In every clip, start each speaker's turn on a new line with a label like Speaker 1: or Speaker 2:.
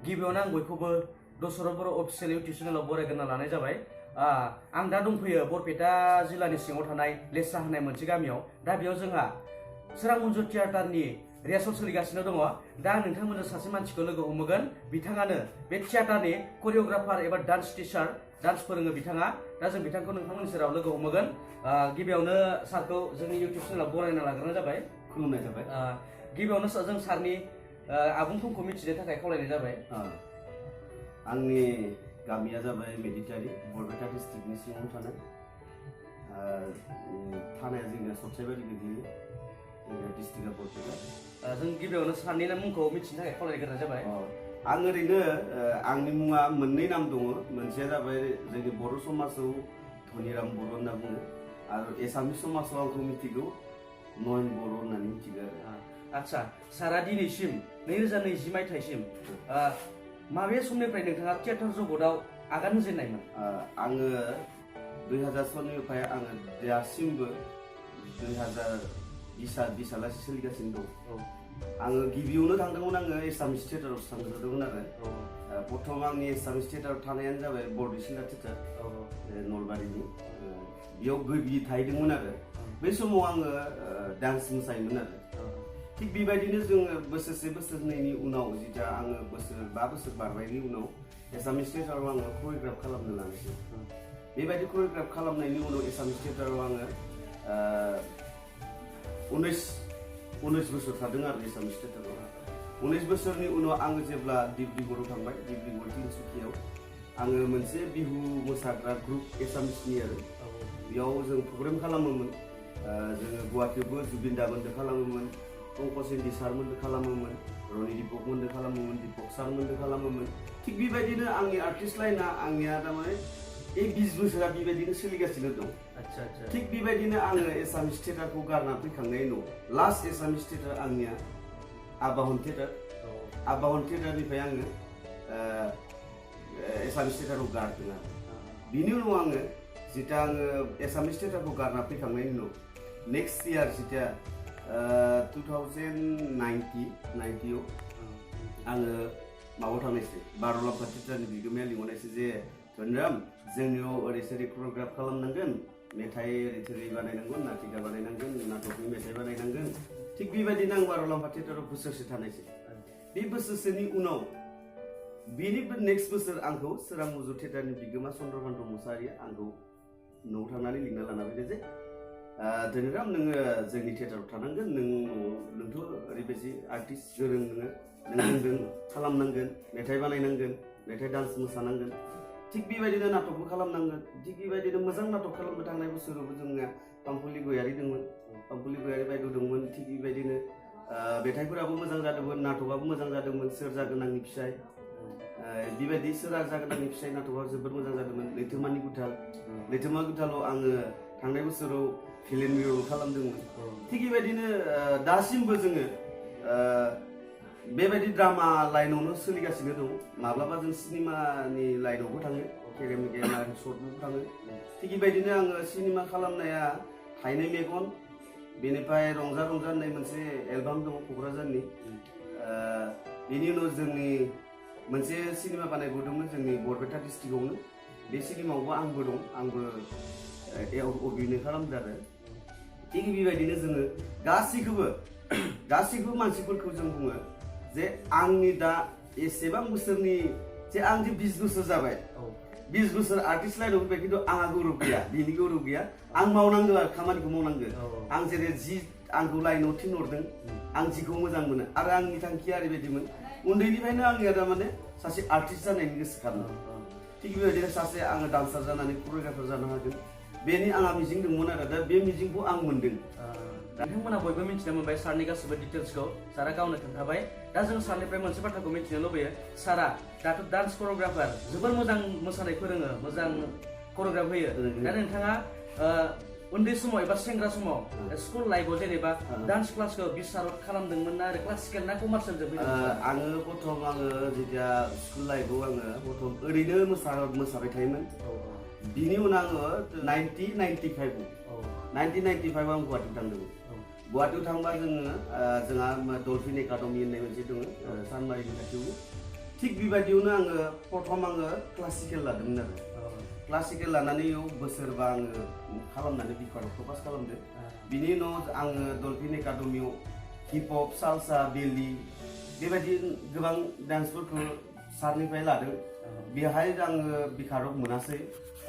Speaker 1: गिबियावनो आं बयखौबो दसरन बर' अफिसियेल इउटुब चेनेलाव बरायग्रोना लानाय जाबाय। आं दा दंफैयो बरपेटा जिल्लानि सिङाव थानाय लेस्रा होननाय मोनसे गामियाव। दा बेयाव जोंहा सोरां मन्जु थियेटारनि रिहार्सेल सोलिगासिनो दङ। दा आं नोंथांमोननो सासे मानसिखौ लोगो हमगोन। बिथाङानो बे थियेटारनि करिय'ग्राफार एबा डान्स टिचार, डान्स फोरोङो बिथाङा। दा जों बिथांखौ नोंथांमोननि सेराव लोगो हमगोन। गिबियावनो सारखौ जोंनि इउटुब चेनेलाव बरायना लाग्रोनाय जाबाय।
Speaker 2: खुलुमनाय जाबाय।
Speaker 1: गिबियावनो जों सारनि आबुं थंखौ मिथिनो थाखाय खावलायनाय जाबाय।
Speaker 2: आंनि गामिया जाबाय मेडिटारि, बरपेटा डिस्ट्रिक्टनि सिङाव थानाय। थानाया जोंनिया सथायबारि गोग्लैयो, जोंनिया डिस्ट्रिक्टआ बरपेटा।
Speaker 1: जों गिबियावनो सारनि मुंखौ मिथिनो थाखाय खावलायग्रोनाय जाबाय।
Speaker 2: आं ओरैनो आंनि मुङा मोननै नाम दङ। मोनसेया जाबाय जोंनि बर' समाजाव धनिराम बर' होनना बुङो, आरो एसामिस समाजाव आंखौ मिथिगौ नयन बर' होननानै मिथिगौ आरो।
Speaker 1: आच्छा, सारा दिनैसिम 2020 मायथाइसिम माबे समनिफ्राय नोंथाङा थियेटार जगतआव आगान होजेननायमोन?
Speaker 2: आङो 2000 सननिफ्राय आङो दासिमबो 2020 लासै सोलिगासिनो दं। आङो गिबियावनो थांदोंमोन, आङो एसामिस थियेटारावसो थांग्रोदोंमोन आरो। प्रथम आंनि एसामिस थियेटाराव थानायानो जाबाय बरदेसिंगा थियेटार, नलबारिनि। बेयाव गिबि थाहैदोंमोन आरो। बै समाव आङो डान्स मोसायोमोन आरो। थिग बेबायदिनो जोङो बोसोरसे बोसोरनैनि उनाव, जिथा आङो 5 बोसोर बारनायनि उनाव एसामिस थियेटाराव आङो करिय'ग्राफ खालामनो लानोसै। बेबायदि करिय'ग्राफ खालामनायनि उनाव एसामिस थियेटाराव आङो 19 बोसोर थादों आरो एसामिस थियेटाराव। 19 बोसोरनि उनाव आङो जेब्ला डिब्रुगड़आव थांबाय, डिब्रुगड़ तिनसुकियाव आङो मोनसे बिहु मोसाग्रा ग्रुप एसामिसनि आरो। बेयाव जों प्रग्राम खालामोमोन। जोङो गुवाहाटीयावबो जुबिन दामोनदो खालामोमोन, पंकज इन्दि सारमोनदो खालामोमोन, रनि दिपक मोनदो खालामोमोन, दिपक सारमोनदो खालामोमोन। थिग बेबायदिनो आंनि आर्टिस्ट लाइना आंनिया थारमाने 20 बोसोरा बेबायदिनो सोलिगासिनो दं। थिग बेबायदिनो आङो एसामिस थियेटारखौ गारना फैखांनायनि उनाव लास्ट एसामिस थियेटार आंनिया आबाहन थियेटार। आबाहन थियेटारनिफ्राय आङो एसामिस थियेटारखौ गारदों आरो। बिनि उनाव आङो जिता आङो एसामिस थियेटारखौ गारना फैखांनायनि उनाव नेक्स्ट इयार जिता 2090 आङो माबायाव थांनायसै, बार'लाम्फा थियेटारनि बिगोमाया लिंहरनायसै जे धनिराम, जोंनियाव ओरै सोरै करिय'ग्राफ खालामनांगोन, मेथाइ ओरै थोरै बानायनांगोन, नाटिका बानायनांगोन, नाटकनि मेथाइ बानायनांगोन। थिग बेबायदिनो आं बार'लाम्फा थियेटाराव बोसोरसे थानायसै। बे बोसोरसेनि उनाव बेनि नेक्स्ट बोसोर आंखौ सोरां मन्जु थियेटारनि बिगोमा चन्द्रकान्त मुसाहारिया आंखौ न'आव थांनानै लिंना लाना फैदों जे धनिराम, नोङो जोंनि थियेटाराव थानांगोन, नोंथ' ओरैबायदि आर्टिस्ट गोरों, नों रोंदों, खालामनांगोन, मेथाइ बानायनांगोन, मेथाइ डान्स मोसानांगोन, थिग बेबायदिनो नाटकबो खालामनांगोन। थिग बेबायदिनो मोजां नाटक खालामनो थांनाय बोसोरावबो जोंनिया पामपुलि गयारि दंमोन, पामपुलि गयारि बायद' दंमोन। थिग बेबायदिनो मेथाइफोराबो मोजां जादोंमोन, नाटकआबो मोजां जादोंमोन। सोर जागोन आंनि फिसाय, बेबायदि सोर जागोन आंनि फिसाय नाटकआ जोबोद मोजां जादोंमोन। लैथोमानि गुथाल, लैथोमा गुथालाव आङो थांनाय बोसोराव फिल्म हिर' खालामदोंमोन। थिग बेबायदिनो दासिमबो जोङो बेबायदि ड्रामा लाइनावनो सोलिगासिनो दं। माब्लाबा जों सिनेमानि लाइनावबो थाङो, केरेमिकेल आरो सर्टबो थाङो। थिग बेबायदिनो आङो सिनेमा खालामनाया थाइनै मेगन, बेनिफ्राय रंजा रंजा होननाय मोनसे एलबाम दङ क'क्राझारनि। बेनि उनाव जोंनि मोनसे सिनेमा बानायबावदोंमोन जोंनि बरपेटा डिस्ट्रिक्टआवनो। बे सिनेमायावबो आंबो दं, आंबो अभिनय खालामदों आरो। थिग बेबायदिनो जोङो गासैखौबो मानसिफोरखौ जों बुङो जे आंनि दा एसेबां बोसोरनि जे आं जे 20 बोसोर जाबाय, 20 बोसोर आर्टिस्ट लाइनाव फैबाय, खिन्थु आंहा गौरब गैया, बिनि गौरब गैया। आं मावनांगौ आरो खामानिखौ मावनांगौ। आं जेरै आंखौ लाइनाव थिनहरदों, आं जिखौ मोजां मोनो, आरो आंनि थांखिया ओरैबायदिमोन उन्दैनिफ्रायनो आंनिया थारमाने सासे आर्टिस्ट जानायनि गोसो खालामो। थिग बेबायदिनो सासे आङो डान्सार जानानै करिय'ग्राफार जानो हागोन, बेनि आंहा मिजिं दंमोन आरो। दा बे मिजिंखौ आं मोन्दों।
Speaker 1: नोंथांमोना बयबो मिथिनो मोनबाय सारनि गासिबो डिटेल्सखौ। सारा गावनो खोन्थाबाय। दा जों सारनिफ्राय मोनसे बाथ्राखौ मिथिनो लुबैयो, सारा दाथ' डान्स करिय'ग्राफार, जोबोर मोजां मोसानाय फोरोङो, मोजां करिय'ग्राफ होयो। दा नोंथाङा उन्दै समाव एबा सेंग्रा समाव स्कुल लाइफआव जेनेबा डान्स क्लासखौ बिसारत खालामदोंमोन ना आरो क्लासिकेल ना कमार्सियेल जोबोद?
Speaker 2: आङो जेथिया स्कुल लाइफआव आङो ओरैनो मोसाबाय थायोमोन। बिनि उनाव आङो 1995 आं गुवाहाटीयाव थांदोंमोन। गुवाहाटीयाव थांबा जोंहा डलफिन एकाडेमि होननाय मोनसे दङ सानमारिनि खाथियाव। थिग बेबायदियावनो आङो प्रथम आङो क्लासिकेल लादोंमोन आरो क्लासिकेल लानानै इयाव बोसोरबा आङो खालामनानै बिखारबखौ पास खालामदो बिनि उनाव आङो डलफिन एकाडेमियाव हिप हप सालसा बेलि बेबायदि गोबां डान्सफोरखौ सारनिफ्राय लादों बेहाय आङो बिखारब मोनासै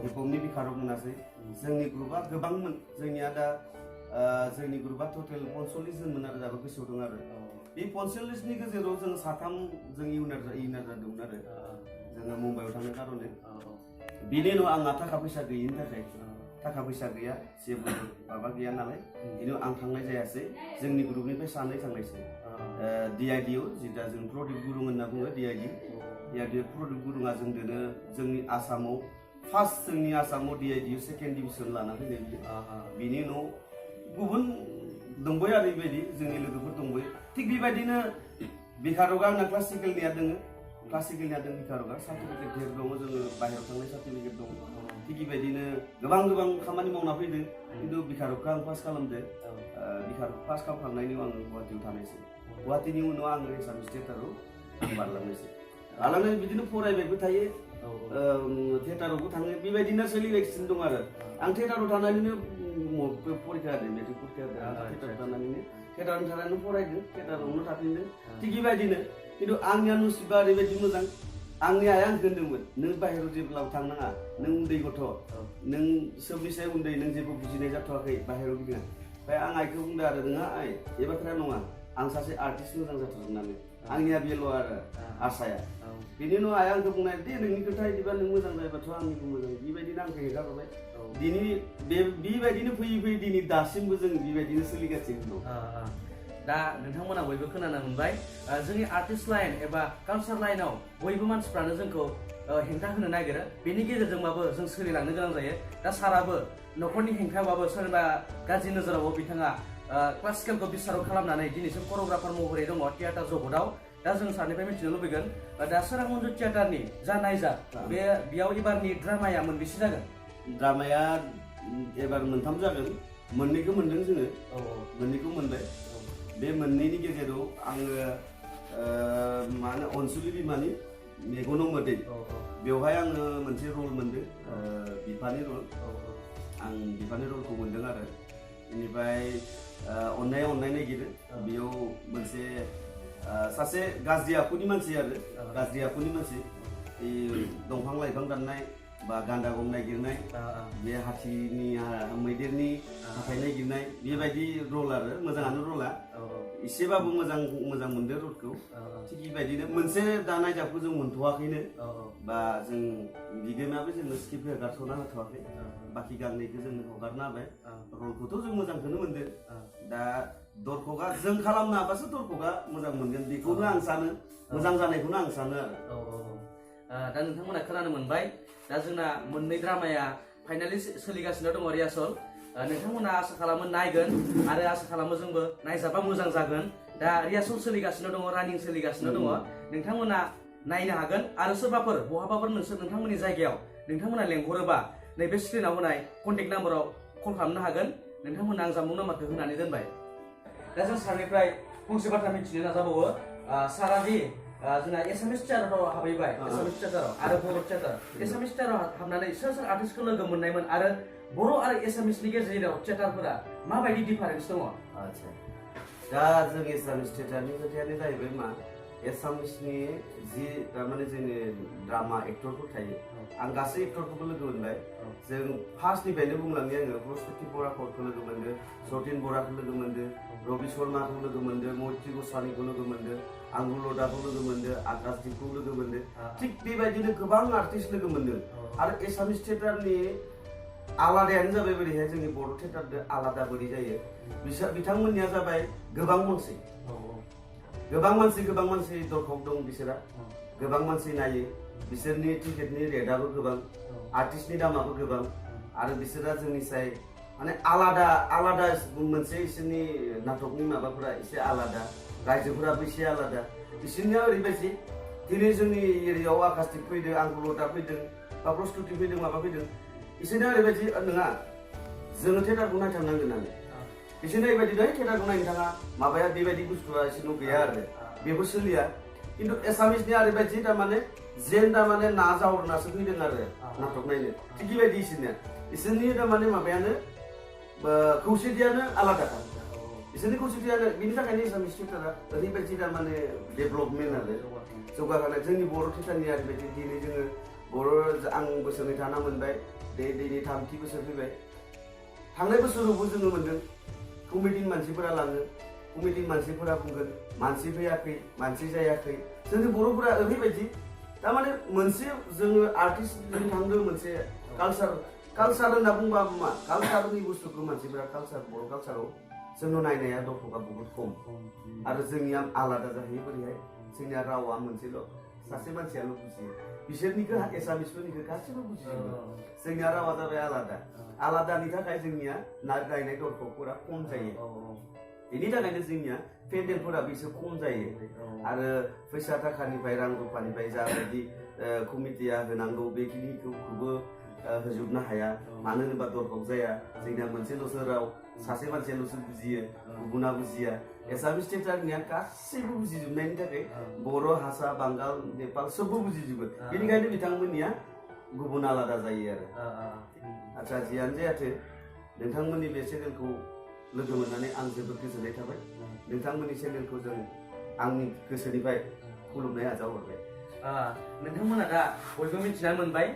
Speaker 2: हिप हपनि बिखारब मोनासै जोंनि ग्रुपआ गोबांमोन जोंनिया दा जोंनि ग्रुपआ टटेल 45 जनमोन आरो दाबो गोसोआव दं आरो बे 45नि गेजेराव जों साथाम जों इउनार जादोंमोन आरो जोङो मुम्बाइआव थांनो खार'नै बिनि उनाव आंहा थाखा फैसा गैयिनि थाखाय थाखा फैसा गैया जेबो माबा गैया नालाय बिनि उनाव आं थांनाय जायासै जोंनि ग्रुपनिफ्राय सानै थांनायसै DIDआव जिदा जों प्रदीप गुरुं होनना बुङो DID प्रदीप गुरुङा जोंदोनो जोंनि आसामाव फार्स्ट जोंनि आसामाव DIDआव सेकेन्ड डिभिजन लाना फैनाय बिनि उनाव गुबुन दंबाय आरो बेबायदि जोंनि लोगोफोर दंबाय थिग बेबायदिनो बिखारगा आंना क्लासिकेलनिया दोङो क्लासिकेलनिया दं बिखारगा सार्टिफिकेट दङ जोङो बाहेरायाव थांनाय सार्टिफिकेट दङ थिग बेबायदिनो गोबां खामानि मावना फैदो खिन्थु बिखारगखौ आं पास खालामदो बिखारग पास खालामखांनायनि उनाव आं गुवाहाटियाव थानायसै गुवाहाटिनि उनाव आङो एसामिस थियेटाराव बारलांनायसै लानानै बिदिनो फरायबायबो थायो थियेटारावबो थाङो बेबायदिनो सोलिगासिनो दं आरो आं थियेटाराव थानानैनो परीक्षा होदों मेट्रिक परीक्षा होदों थियेटाराव थानानै फरायदों थियेटारावनो थाफिनदों थिग बेबायदिनो खिन्थु आंनिया नसिबा ओरैबायदि मोजां आंनि आइया आंखौ होनदोंमोन नों बाहेरायाव जेब्लाबो थांनाङा नों उन्दै गथ' नों सोबनिसाय उन्दै नों जेबो बुजिनाय जाथ'वाखै बाहेरायाव गिदिङा ओमफ्राय आं आइखौ बुंदों आरो नोंहा आइ बे बाथ्राया नङा आं सासे आर्टिस्ट मोजां जाथारगोन होननानै आंनिया बेल' आरो आसाया बिनि उनाव आइया आंखौ बुंनाय दे नोंनि खोथा बिदिबा नों मोजां जायोबाथ' आंनिबो मोजां बेबायदिनो आंखौ हेगारहरबाय दिनै बेबायदिनो फैयै दिनै दासिमबो जों बेबायदिनो सोलिगासिनो दं
Speaker 1: दा नोंथांमोना बयबो खोनानो मोनबाय जोंनि आर्टिस्ट लाइन एबा कालचार लाइनाव बयबो मानसिफ्रानो जोंखौ हेंथा होनो नागिरो बेनि गेजेरजोंबाबो जों सोलिलांनो गोनां जायो दा साराबो न'खरनि हेंथाबाबो सोरबा गाज्रि नोजोरावबो बिथाङा क्लासिकेलखौ बिसाराव खालामनानै दिनैसिम करिय'ग्राफार महरै दङ थियेटार जगतआव दा जों सारनिफ्राय मिथिनो लुबैगोन दा सोरां मन्जु थियेटारनि जा नायजाब बेयाव एबारनि ड्रामाया मोनबेसे जागोन
Speaker 2: ड्रामाया एबार मोनथाम जागोन मोननैखौ मोनदों जोङो मोननैखौ मोनबाय बे मोननैनि गेजेराव आङो मा होनो अनसुलि बिमानि मेगनाव मोदै बेवहाय आङो मोनसे रल मोनदों बिफानि रल आं बिफानि रलखौ मोनदों आरो बेनिफ्राय अननाया अननाय नागिरो बेयाव मोनसे सासे गाज्रि आखुनि मानसि आरो गाज्रि आखुनि मानसि दंफां लाइफां दाननाय बा गान्दा गम नागिरनाय बे हाथिनि मैदेरनि हाथाय नागिरनाय बेबायदि रल आरो मोजाङानो रला एसेबाबो मोजां मोनदों रलखौ थिग बेबायदिनो मोनसे दा नायजाबखौ जों मोनथ'वाखैनो बा जों बिगोमायाबो जोंनो स्क्रिप्ट हगारथ'ना होथ'वाखै बाखि गांनैखौ जोंनो हगारना होबाय रलखौथ' जों मोजांखौनो मोनदों दा दर्शकआ जों खालामनो हाबासो दर्शकआ मोजां मोनगोन बेखौनो आं सानो मोजां जानायखौनो आं सानो आरो
Speaker 1: दा नोंथांमोना खोनानो मोनबाय दा जोंना मोननै ड्रामाया फाइनालि सोलिगासिनो दङ रिहार्सल नोंथांमोना आसा खालामो नायगोन आरो आसा खालामो जोंबो नायजाबा मोजां जागोन दा रिहार्सल सोलिगासिनो दङ रानिं सोलिगासिनो दङ नोंथांमोना नायनो हागोन आरो सोरबाफोर बहाबाफोर नोंथांमोननि जायगायाव नोंथांमोना लेंहरोबा नैबे स्क्रिनाव होनाय कन्टेक्ट नाम्बाराव कल खालामनो हागोन नोंथांमोना आं जानबुं नाम्बारखौ होनानै दोनबाय दा जों सारनिफ्राय फंसे बाथ्रा मिथिनो नाजाबावो सारा दि जोंना एसामिस थियेटाराव हाबहैबाय एसामिस थियेटाराव आरो बर' थियेटार एसामिस थियेटाराव हाबनानै सोर आर्टिस्टखौ लोगो मोननायमोन आरो बर' आरो एसामिसनि गेजेराव थियेटारफोरा माबायदि डिफारेन्स दङ
Speaker 2: आच्छा दा जों एसामिस थियेटारनि खोथायानो जाहैबाय मा एसामिसनि जि थारमाने जोंनि ड्रामा एक्टरफोर थायो आं गासै एक्टरखौबो लोगो मोनबाय जों फार्स्टनिफ्रायनो बुंलांबाय आङो प्रस्तुति बराखौ लोगो मोनदों सतिन बराखौ लोगो मोनदों रबि शर्माखौ लोगो मोनदों मैत्री गस्वामीखौ लोगो मोनदों आंगुलदाखौ लोगो मोनदों आकाशदीपखौ लोगो मोनदों थिग बेबायदिनो गोबां आर्टिस्ट लोगो मोनदों आरो एसामिस थियेटारनि आलादायानो जाबाय बोरैहाय जोंनि बर' थियेटारजों आलादा बोरै जायो बिथांमोननिया जाबाय गोबां मानसि दर्शक दं बिसोरा गोबां मानसि नायो बिसोरनि टिकेटनि रेटआबो गोबां आर्टिस्टनि दामाबो गोबां आरो बिसोरा जोंनिसाय माने आलादा मोनसे बिसोरनि नाटकनि माबाफोरा एसे आलादा रायजोफोराबो एसे आलादा बिसोरनिया ओरैबायदि दिनै जोंनि एरियायाव आकाशदीप फैदों आंगुलदा फैदों बा प्रस्तुति फैदों माबा फैदों बिसोरनिया ओरैबायदि नङा जोङो थियेटारखौ नायथारनांगोन होननानै बिसोरनो ओरैबायदि थियेटारखौ नायनो थाङा माबाया बेबायदि बुस्थुआ एसेल' गैया आरो बेबो सोलिया खिन्थु एसामिसनि ओरैबायदि थारमाने जेन थारमाने ना जावरनासो फैदों आरो नाटक नायनो थिग बेबायदि इसोरनि थारमाने माबायानो खौसेथियानो आलादाखा इसोरनि खौसेथियानो बिनि थाखायनो एसामिस थियेटारा ओरैबायदि थारमाने डेभेलपमेन्ट आरो जौगाखानाय जोंनि बर' थियेटारनि ओरैबायदि दिनै जोङो बर' आं बोसोरनै थाना मोनबाय दिनै 3थि बोसोर फैबाय थांनाय बोसोरावबो जोङो मोन्दों कमिटिनि मानसिफोरा लाङो कमिटिनि मानसिफोरा बुंगोन मानसि फैयाखै मानसि जायाखै जोंनि बर'फोरा ओरैबायदि थारमाने मोनसे जोङो आर्टिस्टजों थांदों मोनसे कालसार होनना बुंबा मा कालसारनि बुस्थुखौ मानसिफोरा बर' कालसाराव जोङो नायनाया दर्शकआ बहुत खम आरो जोंनिया आलादा जाहैयो बोरैहाय जोंनिया रावा मोनसेल' सासे मानसियाल' बुजियो बिसोरनिखौ एसामिसफोरनिखौ गासैबो बुजिजोबो जोंनिया रावा जाबाय आलादानि थाखाय जोंनिया नायनाय दर्शकफोरा खम जायो बेनि थाखायनो जोंनिया पेन्डेलफोराबो एसे खम जायो आरो फैसा थाखानिफ्राय रां रुफानिफ्राय जाबायदि कमिटिया होनांगौ बेखिनिखौबो होजोबनो हाया मानो होनोबा दर्शक जाया जोंनिया मोनसेल'सो राव सासे मानसियाल'सो बुजियो गुबुना बुजिया एसामिस थियेटारनिया गासैबो बुजिजोबनायनि थाखाय बर' हारसा बांगाल नेपाल सबबो बुजिजोबो बेनिखायनो बिथांमोननिया गुबुन आलादा जायो आरो आচ্ছা जियानो जायाथों नोंथांमोननि बे चेनेलखौ लोगो मोननानै आं जोबोद गोजोननाय थाबाय नोंथांमोननि चेनेलखौ जों आंनि गोसोनिफ्राय खुलुमनाय आजावहरबाय
Speaker 1: नोंथांमोना दा बयबो मिथिना मोनबाय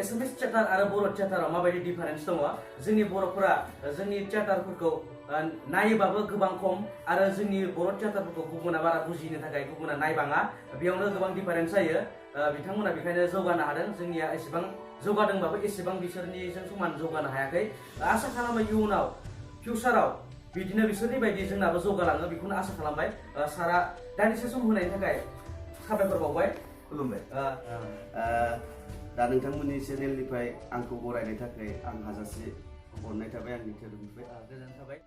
Speaker 1: एसामिस थियेटार आरो बर' थियेटाराव माबायदि डिफारेन्स दङ जोंनि बर'फोरा जोंनि थियेटारफोरखौ नायोबाबो गोबां खम आरो जोंनि बर' थियेटारफोरखौ गुबुना बारा बुजिनो थाखाय गुबुना नायबाङा बेयावनो गोबां डिफारेन्स जायो बिथांमोना बेखायनो जौगानो हादों जोंनिया एसेबां जौगादोंबाबो एसेबां बिसोरनिजों समान जौगानो हायाखै आसा खालामो इयुनाव फिउचाराव बिदिनो बिसोरनि बायदि जोंनाबो जौगालाङो बेखौनो आसा खालामबाय सारा दान्दिसे सम होनायनि थाखाय साबायखर बावबाय
Speaker 2: खुलुमबाय दा नोंथांमोननि चेनेलनिफ्राय आंखौ बरायनो थाखाय आं हाजासे अननाय थाबाय आंनि धोरोमनिफ्राय
Speaker 1: गोजोननाय थाबाय